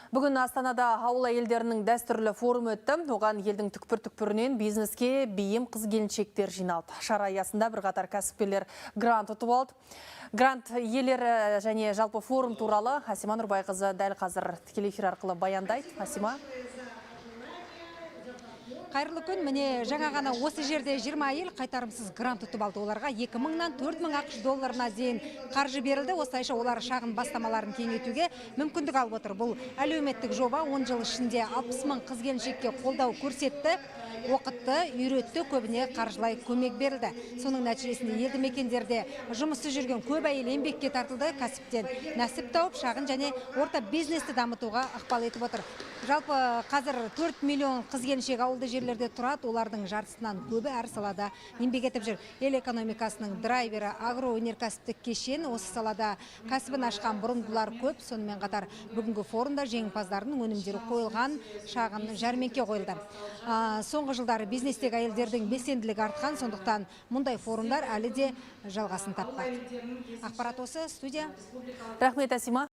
Бүгін Астанада ауыл әйелдерінің дәстүрлі форумы өтті. Оған елдің түкпір-түкпірінен бизнеске бейім қыз-келіншектер жиналды. Шара аясында бірқатар кәсіпкерлер грант ұтып алды. Грант иелері және жалпы форум туралы Асима Нұрбайқызы дәл қазір тікелей эфир арқылы баяндайды. Асима. Қайырлы күн. Міне, жаңа ғана осы жерде 20 әйел қайтарымсыз грант ұтып алды. Оларға 2000-нан 4000 АҚШ долларына дейін қаржы берілді. Осылайша олар шағын бастамаларын кеңейтуге мүмкіндік алып отыр. Бұл әлеуметтік жоба 10 жыл ішінде 60 мың қыз келіншекке қолдау көрсетті, оқытты, үйретті, көбіне қаржылай көмек берілді. Соның нәтижесінде елді мекендерде жұмыссыз жүрген көп әйел еңбекке тартылды, кәсіптен нәсіп тауып, шағын және орта бизнесті дамытуға ықпал етіп отыр. Жалпы қазір 4 миллион қыз келіншек ауылды жерлерде тұрады, олардың жартысынан көбі әр салада еңбек етіп жүр. Ел экономикасының драйвері агроөнеркәсіптік кешен, осы салада кәсібін ашқан бұрымдылар көп. Сонымен қатар бүгінгі форумда жеңімпаздардың өнімдері қойылған шағын жәрмеңке қойылды. Соңғы жылдары бизнестегі әйелдердің белсенділігі артқан, сондықтан мұндай форумдар әлі де жалғасын таппақ. Ақпарат осы, студия. Рахмет, Асима.